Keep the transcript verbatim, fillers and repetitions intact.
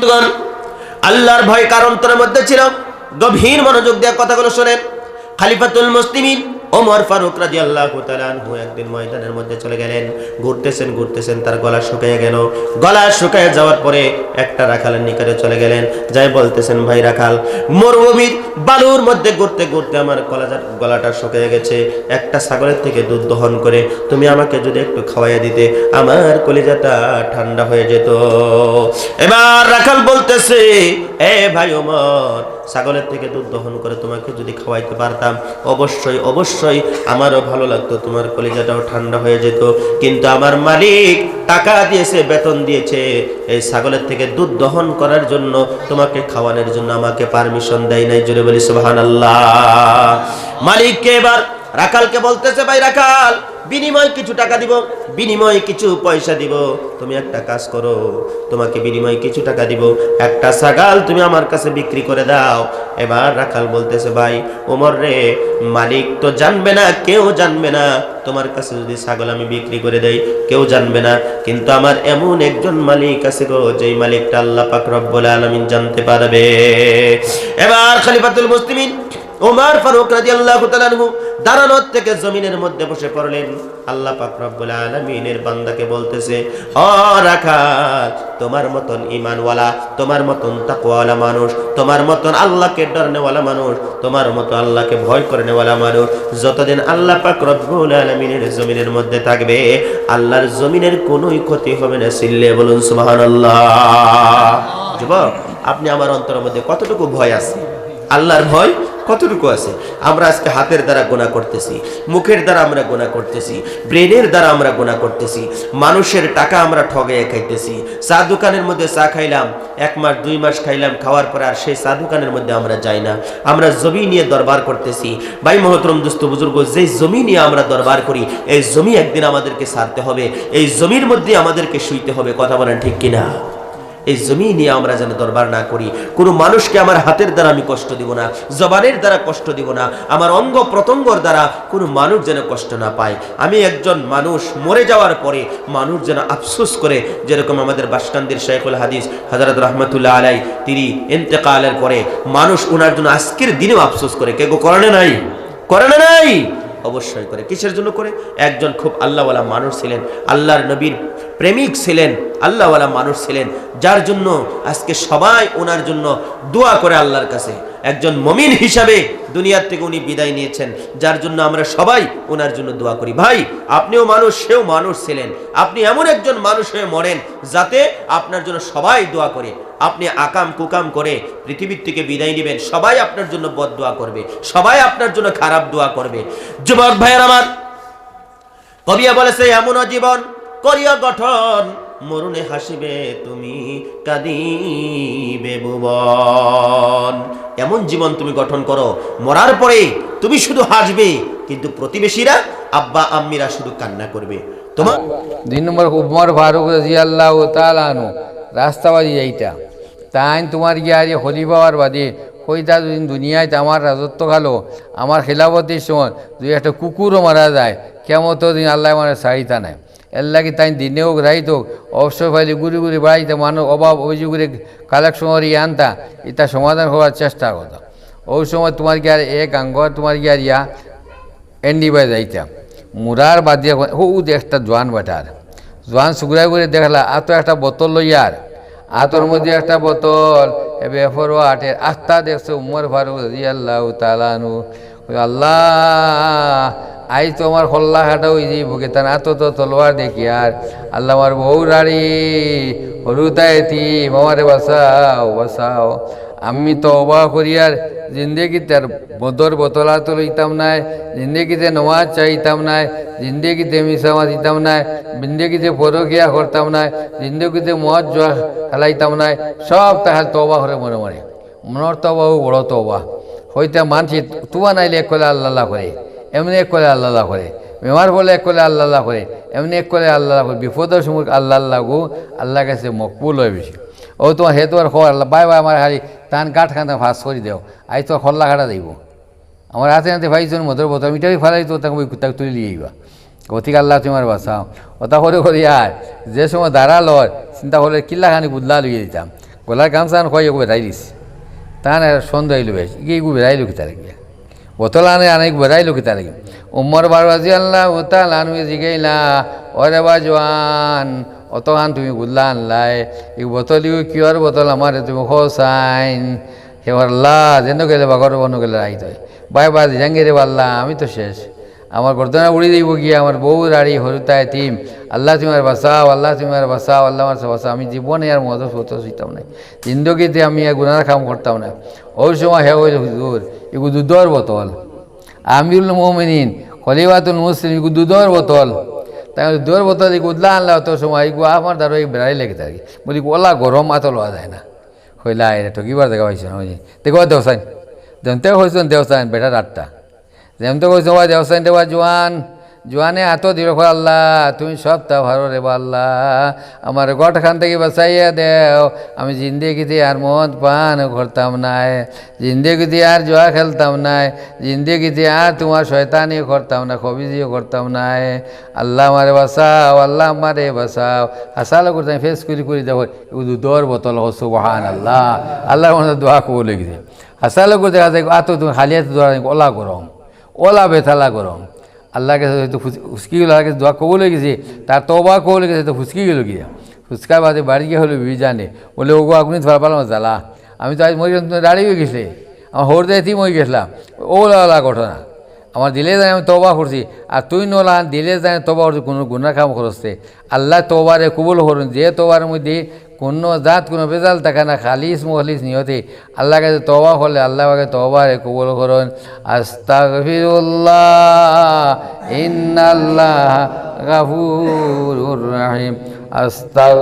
বন্ধুগণ, আল্লাহর ভয় কার অন্তরের মধ্যে ছিল? গভীর মনোযোগ দিয়ে কথাগুলো শোনেন। খলিফাতুল মুসলিমিন ওমর ফারুক রাদিয়াল্লাহু তাআলা আনহু একদিন ময়দানের মধ্যে চলে গেলেন। ঘুরতেছেন, ঘুরতেছেন, তার গলা শুকিয়ে গেল। গলা শুকিয়ে যাওয়ার পরে একটা রাখালের নিকটে চলে গেলেন। যাই বলতেছেন, "ভাই রাখাল, মরুভূমির বালুর মধ্যে ঘুরতে ঘুরতে আমার কলেজার গলাটা শুকিয়ে গেছে। একটা ছাগলের থেকে দুধ দহন করে তুমি আমাকে যদি একটু খাওয়াইয়া দিতে, আমার কলিজাটা ঠান্ডা হয়ে যেত।" এবার রাখাল বলতেছে, "এ ভাই ওমর, ছাগলের থেকে দুধ দহন করে তোমাকে যদি খাওয়াইতে পারতাম, অবশ্যই, অবশ্যই আমারও ভালো লাগতো, তোমার কলিজাটাও ঠান্ডা হয়ে যেত। কিন্তু আমার মালিক টাকা দিয়েছে, বেতন দিয়েছে, এই ছাগলের থেকে দুধ দহন করার জন্য, তোমাকে খাওয়ানোর জন্য আমাকে পারমিশন দেয় নাই।" জোরে বলি সুবহানাল্লাহ। মালিককে এবার রাখালকে বলতেছে, "ভাই রাখাল, বিনিময়ে কিছু টাকা দিব, বিনিময়ে কিছু পয়সা দিব, তুমি একটা কাজ করো, তোমাকে বিনিময়ে কিছু টাকা দিব, একটা ছাগল তুমি আমার কাছে বিক্রি করে দাও।" এবার রাখাল বলতেছে, "ভাই ওমর রে, মালিক তো জানবে না, কেউ জানবে না, তোমার কাছে যদি ছাগল আমি বিক্রি করে দেই, কেউ জানবে না, কিন্তু আমার এমন একজন মালিক আছে গো, যেই মালিকটা আল্লাহ পাক রব্বুল আলামিন জানতে পারবে।" এবার খলিফাতুল মুসলিমিন ওমর ফারুক রাদিয়াল্লাহু তাআলা আনহু দাঁড়ানোর থেকে জমিনের মধ্যে বসে পড়লেন। আল্লাহ পাক রব্বুল আলামিনের বান্দাকে বলতেছে, "ও রাখাল, তোমার মতন ইমানওয়ালা, তোমার মতন তাকওয়ালা মানুষ, তোমার মতন আল্লাহকে ডরনেওয়ালা মানুষ, তোমার মতো আল্লাহকে ভয় করনেওয়ালা মানুষ যতদিন আল্লাহ পাক রব্বুল আলামিনের জমিনের মধ্যে থাকবে, আল্লাহর জমিনের কোনোই ক্ষতি হবে না।" চিল্লে বলুন সুবহানাল্লাহ। যুবক, আপনি আমার অন্তরের মধ্যে কতটুকু ভয় আছে? আল্লাহর ভয় কতটুকু আছে? আমরা আজকে হাতের দ্বারা গুনাহ করতেছি, মুখের দ্বারা আমরা গুনাহ করতেছি, ব্রেনের দ্বারা আমরা গুনাহ করতেছি, মানুষের টাকা আমরা ঠগাইয়া খাইতেছি। চা দোকানের মধ্যে চা খাইলাম, এক মাস দুই মাস খাইলাম, খাওয়ার পরে আর সেই চা দোকানের মধ্যে আমরা যাই না। আমরা জমি নিয়ে দরবার করতেছি। ভাই মহতরম, দোস্ত বুজুর্গ, যে জমি নিয়ে আমরা দরবার করি, এই জমি একদিন আমাদেরকে ছাড়তে হবে, এই জমির মধ্যে আমাদেরকে শুইতে হবে। কথা বলেন ঠিক কিনা? এই জমি নিয়ে আমরা যেন দরবার না করি। কোনো মানুষকে আমার হাতের দ্বারা আমি কষ্ট দিব না, জবানের দ্বারা কষ্ট দিব না, আমার অঙ্গ প্রত্যঙ্গর দ্বারা কোনো মানুষ যেন কষ্ট না পায়। আমি একজন মানুষ মরে যাওয়ার পরে মানুষ যেন আফসোস করে, যেরকম আমাদের বাসকান্দির শেখুল হাদিস হযরত রহমতুল্লাহ আলাই, তিনি ইন্তেকালের পরে মানুষ ওনার জন্য আজকের দিনেও আফসোস করে। কে গো, করে না নাই? করে না নাই? অবশ্যই করে। কিসের জন্য করে? একজন খুব আল্লাহওয়ালা মানুষ ছিলেন, আল্লাহর নবীর প্রেমিক ছিলেন, আল্লাহওয়ালা মানুষ ছিলেন, যার জন্য আজকে সবাই ওনার জন্য দোয়া করে আল্লাহর কাছে। একজন মমিন হিসাবে দুনিয়ার থেকে উনি বিদায় নিয়েছেন, যার জন্য আমরা সবাই ওনার জন্য দোয়া করি। ভাই, আপনিও মানুষ, সেও মানুষ ছিলেন। আপনি এমন একজন মানুষ হয়ে মরেন, যাতে আপনার জন্য সবাই দোয়া করে। আপনি আকাম কুকাম করে পৃথিবীর থেকে বিদায় নেবেন, সবাই আপনার জন্য বদদোয়া করবে, সবাই আপনার জন্য খারাপ দোয়া করবে। যুবক ভাইয়ের আমার, কবিয়ে বলেছে, "এমন জীবন করিও গঠন, মরণে হাসিবে তুমি, কাঁদিবে ভুবন।" এমন জীবন তুমি গঠন করো, মরার পরে তুমি শুধু হাসবে, কিন্তু প্রতিবেশীরা, আব্বা আম্মিরা শুধু কান্না করবে। তোমার দুই নম্বর, উমর ফারুক রাদিয়াল্লাহু তাআলা আনহু রাস্তাবাদি যাইতা, তাইন তোমার গিয়া আর খলিফা অওয়ার বাদে কইতা, "দুদিন দুনিয়াত আমার রাজত্ব কালো, আমার খেলাফতির সময় যদি একটা কুকুরও মারা যায়, কিয়ামতর দিন আল্লায় আমারে ছাড়িতা নায়।" এরলাগি তাইন দিনে হোক রাইত হোক অবসর পাইলে ঘুরি ঘুরি বাড়িত মানুষ অভাব অভিযোগরে কালেকশন করি আনতা, ইতা সমাধান করার চেষ্টা করতা। অউ সময় তোমার গিয়া আর এক আঙ্গর তোমার গিয়া আর ইয়া এন্ডি বায় যাইতা। মুরার বাদ দিয়া হউ দে একটা জোয়ান বেটার। জোয়ান সুগরাই করে দেখলা, আতো একটা বোতল লইয়ার, আতর মধ্যে একটা বোতল, এ বেপরোয়া আটের। আস্তা দেখছে উমর ফারুক রাদিয়াল্লাহু তাআলা আনহু। কয়, "আল্লাহ, আইজ তো আমার কল্লা কাটা অইযিবো গি, তান আতো তো তলোয়ার দেখিয়ার। আল্লাহ, আমার বউ রাড়ি, হুরুতা এতিম, আমারে বাঁচাও, বাঁচাও।" আমি তওবা করিয়ার জিন্দেগিত আর মদর বোতল আতো লইতাম নায়, জিন্দেগিতে নমাজ চাইতাম নায়, জিন্দেগিতে মিছা মাতিতাম নায়, জিন্দেগিতে পরকিয়া করতাম নায়, জিন্দেগিতে মদ জুয়া খেলাইতাম নায়, সব তাহার তওবা করে মনে মনে। মনর তওবা অউ বড় তওবা। হইতে মানষে তুফান আইলে এক কলে আল্লাহ আল্লাহ করে, এমনে এক কলে আল্লাহ আল্লাহ করে, বেমার পড়লে এক কলে আল্লাহ আল্লাহ করে, এমনে এক কলে আল্লাহ আল্লাহ করে, বিপদর সময় আল্লাহ আল্লাহ গো, আল্লাহর কাছে মকবুল অয় বেশি। অউ তোমার হে তোমার খবর আল্লাহ, বায় বায় আমার খালি তান গাঁট খান ফাঁস করি দেও, আইজ তো কল্লা কাটা যাইবো। আমার আতে আতে পাইছইন মদর বোতল, আমি ইটা ফালাই তো তাকে ওই কুত্তাকে তুলি লইয়া আইবা। গতিকে আল্লাহ তোমার বাঁচাও। অতা করে করি আর যে সময় দাঁড়ালর, চিন্তা করলে কিল্লাখানি বুদলা লইয়া দিতাম। গলার গামছা আন কই এগু বেড়াই দিস। তান আর সন্দেহ অইল বেশ, ইগু বেড়াইল কিতা লাগিয়া? বোতল আনে আনে এগু বেড়াইল কিতা লাগি? উমর ফারুক রাদিয়াল্লাহু তাআলা আনহু জিগাইলা, "ওরে বা জোয়ান, অতখান তুমি গুল্লা আনলায়, ই বোতল ইগু কিওর বোতল আমারে তুমি কও চাইন?" হে আল্লাহ, যেন গেলে বাগর বন গেলে রাইত হয়। বাই বাই, জাঙ্গিরে আল্লাহ, আমি তো শেষ। আমার গর্দনা উড়ি যাইব গিয়া, আমার বউ রাড়ি হরুতা এতিম। আল্লাহ তুমি আমারে বাঁচাও, আল্লাহ তুমি আমারে বাঁচাও, আল্লাহ আমারে বাঁচাও। আমি জীবনে আর মদ সত ছুঁইতাম না। জিন্দগিতে আমি আর গুনার কাম করতাম না। ওই সময় হে কইল, "হুজুর, ইগু দুধর বোতল।" আমিরুল মুমিনিন, খলিফাতুল মুসলিম, ইগু দুধর বোতল। তাই দুধর বোতল ইগু উদলা আনলা অত সময়, ইগু আমার দ্বারা এই বেড়াই লেগে থাকে। বলি, "ওলা গরম আতো লওয়া যায় না।" কইলা, "আরে, ঠকিবার জাগা পাইছো না।" দেখো, দেও চাইন। যেমতে কইছইন, দেও চাইন, বেটা ডাট্টা। যেমতে কইছইন, "ওবা দেও চাইন রে বা জোয়ান।" জোয়ানে আতো দিল, কয়, "আল্লাহ, তুমি সবতা পারো রে বা আল্লাহ, আমার গটখান থাকি বাঁচাইয়া দেও, আমি জিন্দেগিতে আর মদ পান করতাম নায়, জিন্দেগিতে আর জুয়া খেলতাম নায়, জিন্দেগিতে আর তোমার শয়তানি করতাম না, খবিজিও করতাম নায়। আল্লাহ আমারে বাঁচাও, আল্লাহ আমারে বাঁচাও।" হাসালো করতে ফেস করি করি দেখো, ইগু দুধর বোতল, কও সুবহানাল্লাহ। আল্লাহর মনে দোয়া কবুল অই গেছে। হাসালো করে দেখা যায়, আতো তুমি খালি আতো দৌড়ানি, ওলা গরম, ওলা বেতালা গরম। আল্লাহর কাছে হয়তো ফুস-, ফুসকি গেল, আল্লাহর কাছে দোয়া কবুল অই গেছে, তার তওবা কবুল অই গেছে, তো ফুসকি গেল গিয়া। ফুসকার বাদে বাড়ি গিয়া কইল বিবি জানে, বলে, "ওগো, আগুনি ধরা পালাম জ্বালা, আমি তো আজ মরি গেলাম, তুমি রাড়ি অই গেছলে, আমার হরদে এতিম অই গেছলাম, ওলা ওলা ঘটনা।" আমার দিলে জানে আমি তওবা করছি, আর তুই নলান দিলে জানে তওবা করছি, কুনু গুনার কাম করছে। আল্লায় তওবারে কবুল করইন, যে তওবার মধ্যে কুনু জাত কুনু ভেজাল থাকে না, খালিস মুখলিস নিয়তে আল্লাহর কাছে তওবা করলে আল্লাহ পাকে তওবারে কবুল করইন। আস্তাগফিরুল্লাহ, ইন্নাল্লাহা গাফুরুর রাহিম। আস্তাগ-